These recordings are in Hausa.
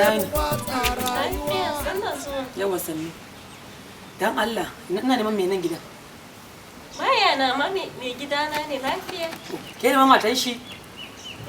Ina ne? Lafiya, sannan zuwa. Yawa sannu. Dan Allah, ina neman mai nan gidan. Baya na ma mai gidana ne lafiya. Ke ne matan shi?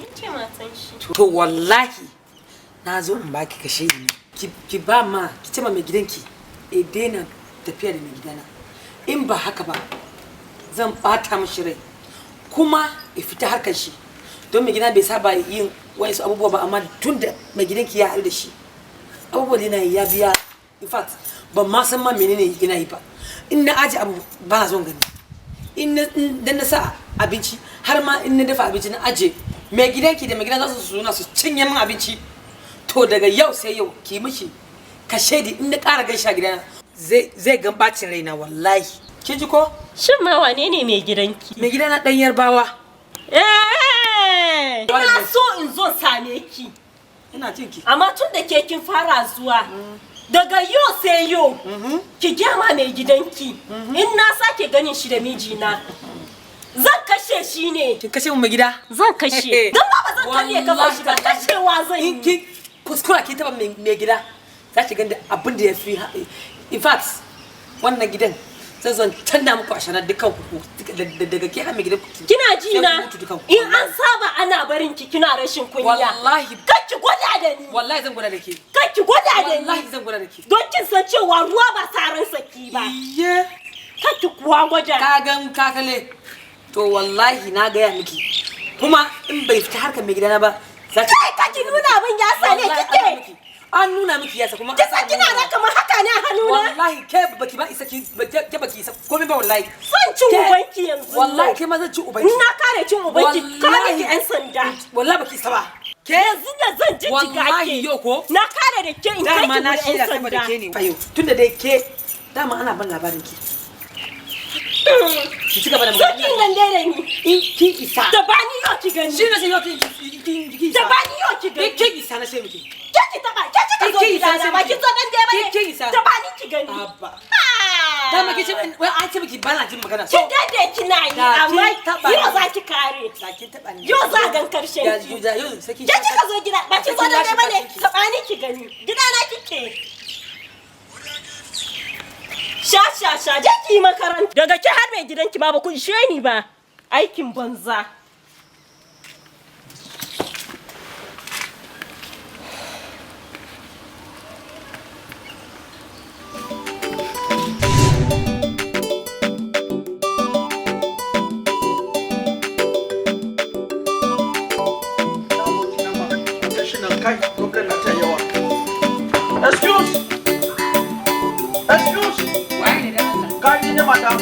Ni ce matan shi. To wallahi na zo in baki kashe ni. Ki ba ma, ki ce ma mai gidanki e daina tafiya da mai gidana. In ba haka ba zan bata mishi rai. Kuma ya fita harkar shi. Don mai gidana bai saba yin wayansu abubuwa ba, amma tun da mai gidanki ya haɗu da shi, abubuwan da yana yi ya biya. In fact, ban ma san ma menene yana yi ba. In na aje abu ba na son gani. In na sa abinci, har ma in na dafa abinci na aje, mai gidanki da mai gidan za su suna su cinye min abinci. To daga yau sai yau ki mishi ka shaidi, in na ƙara gaisha gidana zai gan bacin raina wallahi. Kin ji ko? Shin ma wane ne mai gidanki? Mai gidana dan Yarbawa. Eh! Ina so in zo same ki. Ina jin ki. Amma tun da ke kin fara zuwa, daga yau sai yau, ki gyama mai gidanki. In na sake ganin shi da mijina, zan kashe shi ne. Kin kashe mu mai gida? Zan kashe. Don ba zan karye kafa shi ba, kashewa zan In yi. kin kuskura ki taba mai gida, za ki ganda abin da ya fi. In fact, wannan gidan zan zo canza muku a shanar dukkan ku daga ke har mai gidan ku. Kina ji Sai na? ku mutu dukan ku. In an saba ana barin ki kina rashin kunya. Wallahi. Kar ki gwada da ni. Wallahi zan gwada da ke. Kar ki gwada da ni. Wallahi zan gwada da ke. Don kin san cewa ruwa ba saran saki ba. Iye. Kar ki kuwa gwada. Ka gan kakale. To wallahi na gaya miki. Kuma in bai fita harkar mai gidana ba, za ki Kai ka ki nuna abin ya sane Wallahi kike. an nuna miki. An nuna miki yasa kuma. Kisa kina da kamar haka ne a hannuna. Wallahi ke baki ba isa ki ke baki isa komai ba wallahi. Zan ci ubanki yanzu. Wallahi ke ma zan ci ubanki. In na kare cin ubanki, ka Wallahi. miki yan sanda. Wallahi baki isa ba. Ke yanzu da zan jijjiga ke. Wallahi yau ko? Na kare da ke in kai Dama ki na wurin yan shirya saboda sanda. ke ne. Fayo tunda dai ke dama ana ban labarin ki. Ki ci gaba da magana. Sokin nan dai da ni. In kin isa. Da bani yau ki gani. Shi ne sai yau kin kin isa. Da bani yau ki gani. Kin isa na sai miki. Ke ki taba, ke kika zo Kin isa gidana sai ba miki. kin zo dan dai bane. Kin isa. Da bani ki gani. Abba. Ah. Dama ke ce wai an ce miki bana jin magana. Kin dade kina yi Da kin amma taba yau ni. za ki kare. Da kin taba ni. Yau za gan karshen Ya ki. ya yau sai kin. Ke kika zo gida ba kin zo Kin dan dai lashe bane. bakin ki. Taba ni ki gani. Gidana kike. Sha sha sha je ki yi makaranta. Daga ki har mai gidanki ma ba ku ishe ni ba. Aikin banza. Excuse! Excuse! Waye ne dan Allah? Ka ni ne madam.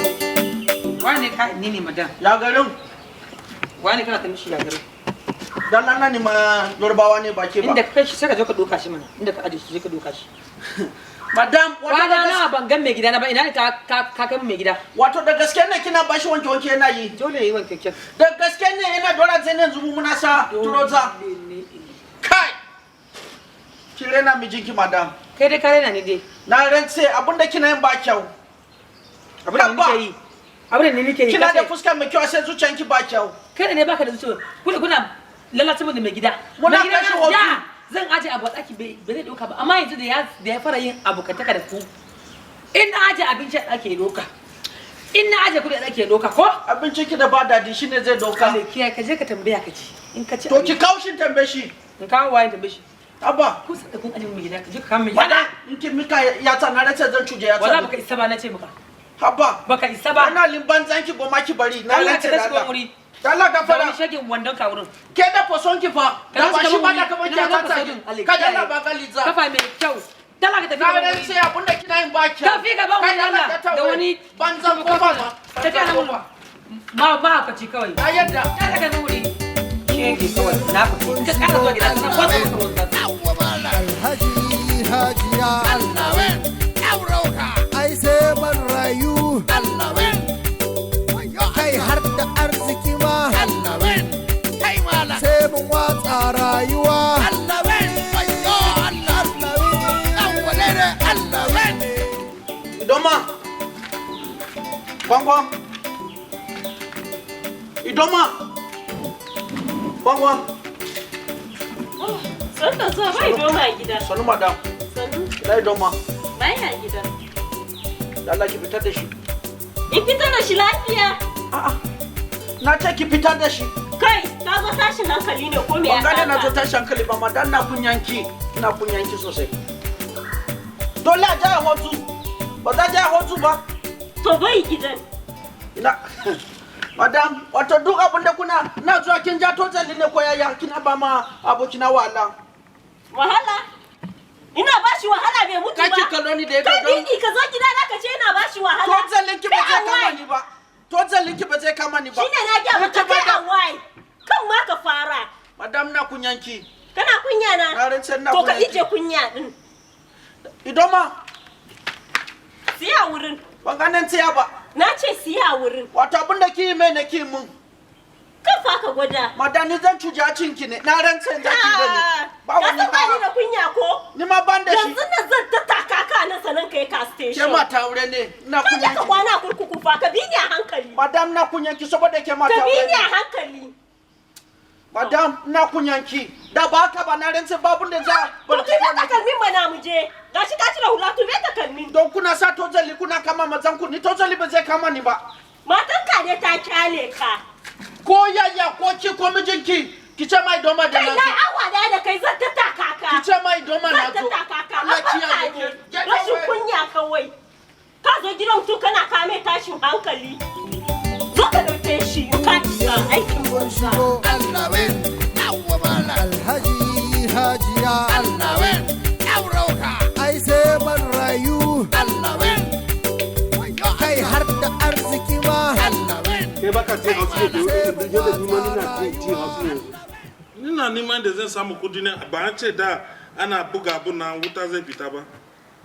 Waye ne ka ni ne madam? Ya garin? Waye ne kana ta mishi ya garin? Dan nan ne ma Yorubawa ne ba ke ba. Inda ka kai shi sai ka je ka doka shi mana. Inda ka aje shi sai ka doka shi. Madam, wato Kwana da gaske, nawa ban gan mai gida na ba, ina ne ka kai mai gida. wato da gaske ne kina bashi wanke wanke yana yi. Dole yayi wanke kyan. Da gaske ne yana dora zai ne zubu muna sa turoza. Kai! Ki rena mijinki madam. Kai dai ka rena ni dai. Na rantse abinda kina yin ba kyau. Abin da ni nake yi. Abin da ni nake yi. Kina da kace- fuska mai kyau sai zuciyanki ba kyau. Kai da ne baka da zuciya. Kuna kuna lalata mu da mai gida. Muna Mai gida kashe na- hoto. Da zan aje abu a ɗaki bai zai ɗauka ba, amma yanzu da ya fara yin abokantaka da ku. In na aje abinci a ɗaki ya ɗauka. In na aje kuɗi a ɗaki ya ɗauka ko? Abincin ki da ba dadi shine zai doka. Kale kiyaye ka je ka tambaya ka ci. In ka ci To ki kawo shi tambaye shi. in kawo waye tambaye shi. Abba. Kun san da kun aje mu mai gida, ka je ka kawo mai gida. Madam, in ki mika yatsa na rantse zan cuje yatsa. Wala baka isa ba na ce maka. Abba. Baka isa ba. Ana limban zanki goma ki bari na Allah rantse ka da tashi Allah. wuri. Da Allah Da gafara. wani shagin wandon ka wurin. Ke da fason ki fa. Ka Da ba tashi shi ka ba wuri. da kamar ki Ina ta ga ta. fason. Allah Ka da kiyaye. Allah ba galiza. Kafa mai kyau. Dala ka tafi Na gaban rantse wuri. abinda kina yin ba kyau. Tafi gaban Kai wuri Allah Allah. ka Da wani banzan kofa ma. Tafi a nan wurin. Ma ka ci kawai. Na yadda. Dala ka wuri. Shege kawai. Na fito. In ka ƙara zuwa gida na kwasa maka ruwan zafi. Alhaji Hajiya ai sai man rayu kai har da arziki ma sai mun watsa rayuwa. Idoma. Kwangwa. Idoma. Kwangwa. Sannu zuwa bai doma gida. Sannu madam. Sannu. Dai doma. Baya gida. Allah ki fitar da shi. In fitar da shi lafiya. A'a. Na ce ki fitar da shi. Kai, ka zo tashin hankali ne ko me ya Ban gane na zo kaka? tashin hankali ba madam, na kunyanki. Ina kunyanki sosai. Dole a jaya hotu. Ba za jaya hotu ba. To bai gidan. Ina madam, wato duk abin da kuna na zuwa kin ja tozali ne ko yaya kina ba ma abokina wahala. Wahala? Ina ba shi wahala bai mutu ba. Kake kallo ni da Kai ido don didi ka zo gida na ka ce ina ba shi wahala. tozalin ki ba Kai zai kama awai. ni ba. Tozalin ki ba zai kama ni ba. Shine na gaya maka Ki kai bada- awai. Kan ma ka fara. Madam, na kunyanki. Kana kunya na? Na rantse na To ka kunyanki. ije kunya din. Idoma, Siya wurin. ban ganin tsaya ba. Na ce siya wurin. Wato abin da ki yi mai na ki yi mun. Kan fa ka gwada. Madam, ni zan cuja cinki ne. Na rantse za ki gani. Ba Ka wani san ba ni da ba. kunya ko? Ni ma ban da shi. Yanzu nan zan tattaka ka nan sanan kai ka Ke station. mata aure ne. Na Ka je ka kunyanki. kwana a kurkuku fa, ka bi ni a hankali. Madam, na kunyanki saboda ke mata Ka bi aure ni a ne. hankali. Madam, na kunyanki. Da ba haka ba na rantse babun da za. To kai ba takalmin mana mu je. Gashi ka cire hula, to me takalmin? Don kuna sa tozali kuna kama mazan ku, ni tozali ba zai kama ni ba. Matan ka ne ta kyale ka. Ko yaya ko ki ko mijinki ki ce mai doma da Kai na na zo. awa daya da kai zan tattaka ka. Ki ce mai doma na Zan zo. tattaka ka. Allah An barka kiyaye ne. ki. Get Rashin away. kunya kawai. Ka zo gidan mutum kana kame tashin hankali. Zo ka ɗauke shi ka isa aikin Mun banza. shigo. Alhaji hajiya. Ai sai man rayu. Kai har da arziki ma. Kai baka jin hausa ne da yadda ni ma nina jin hausa yanzu. Ina neman da zan samu kudi ne, ba an ce da ana buga abun nan wuta zai fita ba.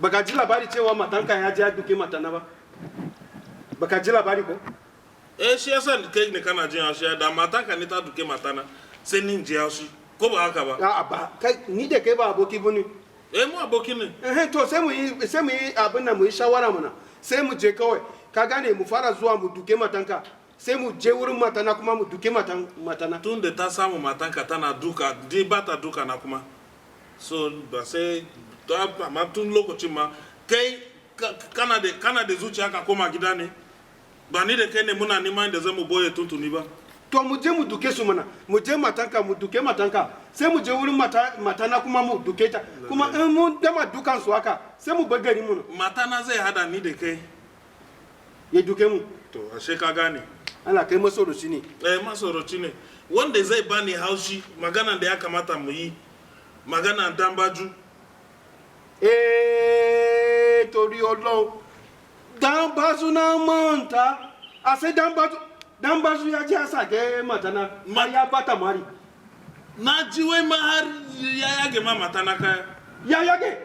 Baka ji labari cewa matanka ya je ya duke matana ba? Baka ji labari ko? Eh, shi yasa kai ne kana jin haushi, da matanka ne ta duke matana sai ni in ji haushi, ko ba haka ba? A'a, ba kai ni da kai ba aboki bane. Eh, mu aboki ne. Eh, to sai mu yi abin nan, mu yi shawara mana, sai mu je kawai, ka gane, mu fara zuwa mu duke matanka, sai mu je wurin matana kuma mu duke matan matana. Tun da ta samu matanka tana duka di ba ta duka na kuma so ba sai amma tun lokacin ma kai kana da zuciya ka koma gida ne, ba ni da kai ne muna neman da zamu boye tuntuni ba. To mu je mu duke su mana, mu je matanka mu duke matanka, sai mu je wurin mata matana kuma mu duke ta kuma. In mun gama dukan su haka sai mu bar gari mu. Matana zai hada ni da kai. Ya duke mu. To ashe ka gane. Allah, kai masoroci ne. Eh, masoroci ne. Wanda zai bani haushi, magana da ya kamata mu yi magana Dambaju. Eh, torí Ọlọ́run, Dambazu na manta a sai Dambazu, Dambazu ya je ya sage matana ya bata mari. Na ji wai ma har ya yage ma matana kaya. Ya yage,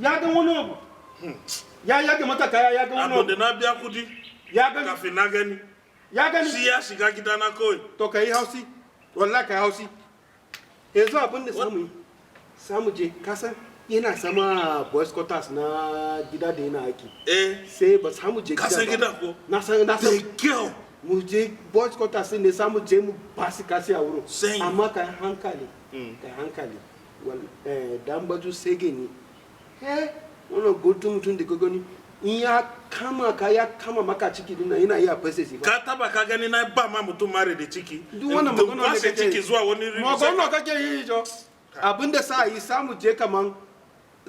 ya ga wani abu, ya yage mata kaya, ya ga wani Abu da abu. Na biya kudi Ya gani. kafin na gani. Ya gani. Shi ya shiga gidana kawai. To ka yi hausi, wallahi ka yi hausi. Yanzu abin da samu yi, samu je kasan yana sama boys quarters na gida da yana aiki. Eh. Sai ba samu je Ka san gida ba. gida ko? Na san, na san. Da kyau. Mu je boys quarters ne, samu je mu basi kasi a wurin. Sai. Amma ka yi hankali, ka yi hankali. Wal eh, Dambaju sege ne. Eh, wannan guntun mutum da ka gani, in ya kama ka, ya kama maka ciki din nan, yana iya fasa shi ba. Ka taba ka gani na ba ma mutum mare da ciki? Duk wannan In magana ne kwashe kake yi. ciki zuwa wani ri. Magana kake yi jo. Abinda sa yi, samu je kaman,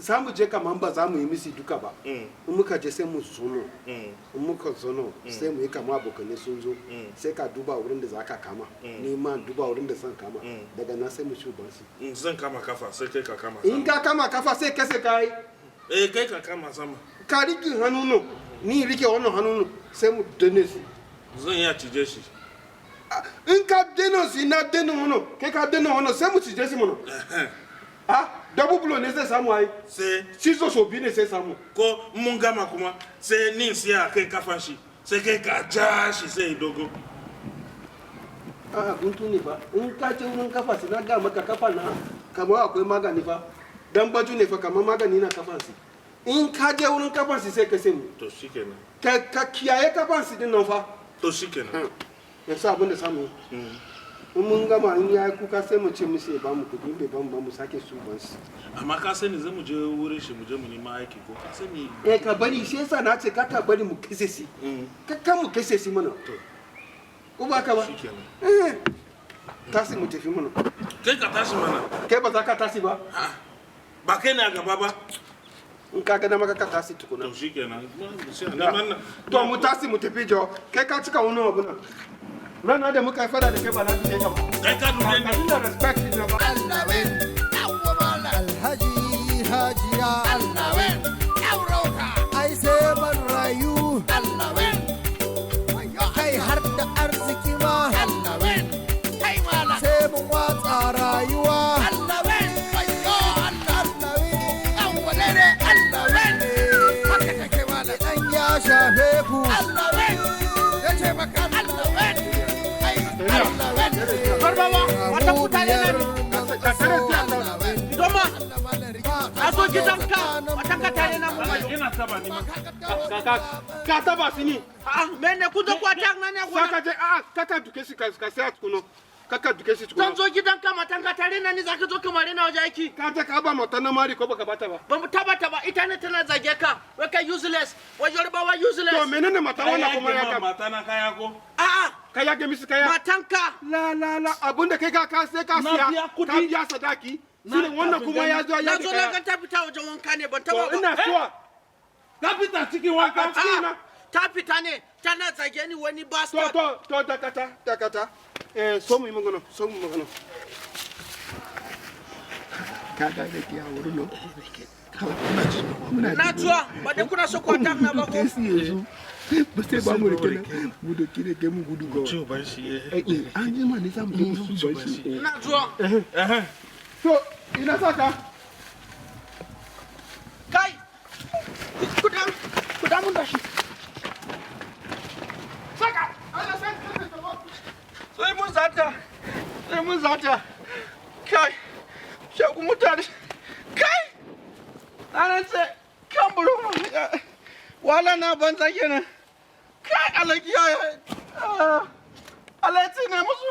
samu je kaman ba za mu yi misi duka ba. In muka je sai mu zono. In muka zono sai mu yi kama abokanai sun zo. Sai ka duba wurin da za ka kama. Ni ma duba wurin da zan kama. Daga nan sai mu ci ubansu. Zan kama kafa sai kai ka kama In sama. ka kama kafa sai kase ka yi. Eh, kai ka kama sama. Ka rike hannu nan, ni rike wannan hannu nan, sai mu danne su. Zan iya cije shi. Ah, in ka danne su, na danne wannan, kai ka danne wannan, sai mu cije su mana. Ah, double blow ne zai samu ai. Sai Cizo sau biyu ne sai samu. Ko mun gama kuma sai ni in siya kai kafan shi sai kai ka ja shi sai ya dogo. A'a, guntu ne fa. In ka ce wurin kafa su, na ga maka kafa na kamar akwai magani fa. Dan baju ne fa, kamar magani na kafan su. In ka je wurin kafan su sai ka sai mu. To shikenan. Ka kiyaye kafan su din nan fa. To shikenan. Yanzu abin da samu yi. In mun gama, in ya yi kuka, sai mu ce musu ya bamu kudi. In bai bamu ba, mu sake su ban su. Amma ka sani zai mu je wurin shi, mu je mu nema aiki ko ka sani? Eh, ka bari. Shi yasa na ce ka bari mu kashe shi. Ka mu kashe shi mana. Ko ba ka ba? Shikenan. Eh, tasi mu tafi mana. Kai ka tashi mana. Kai ba za ka tashi ba? Ba kai ne a gaba ba? In ka ga maka, ka tashi tukuna. To, shikenan. Sai a neman. To, mu tashi mu tafi jo. Kai ka cika wani abu nan. Rana da muka yi fada da kai, ba na duke ka ba. Kai ka dube Ka ni. dinga respect din ba. Alhaji, hajiya, ai sai ban rayu. Kai, har da arziki ma sai mun watsa rayuwa. Idan ya shafe ku, Barbawa, wata mutane na Doma, a zo gidanka, wata ka tare na mu. Ina taba ni ma. Ka taba shi ni. Ah, mene ku zo kwata na ne Sa ka je a kaka duke shi, ka sai tukuno. Kaka duke shi tukuno. Zan zo gidanka, matan ka tare na ni, zaka zo kamar na waje aiki. Ka je ka ba mata na mari ko baka bata ba? Ba mu taba ta ba, ita ne tana zage ka. Wai kai useless, wai Yorubawa useless. To, menene mata wannan kuma ya ka? Mata na kaya ko? A'a, Ka yage misi kaya. matanka. La la la, abunda kai ka sai ka Na siya. biya kudi. Ka biya sadaki. Shine wannan kuma ya zo ya Na yage zo na kaya. ga ta fita wajen wanka ne, ban taba To, ba. ina suwa. Ta fita cikin wanka. A cikin na. Ta fita ne, tana zage ni wani To, bastard. to, dakata, dakata. Eh, so mu yi magana, so mu yi magana. Ka ga da ke a wurin nan. Na zuwa, ba dai kuna so kwata na ba ko? Yanzu ba sai ba mu rike nan, mu doki rike mu gudu ga. Ciwo ban shi. Eh, eh, an jima ne za mu je mu su ban shi. Na zuwa. To, ina saka? Kai! Kuda mun da shi. Saka! Allah san ka ta. Sai mun zata. Sai mun zata. Kai! Shagu mutane. Kai! Ranar sai kan buru. Wala na banza kenan. Kai, Allah kiyaye. Ah, Allah ya tsine musu.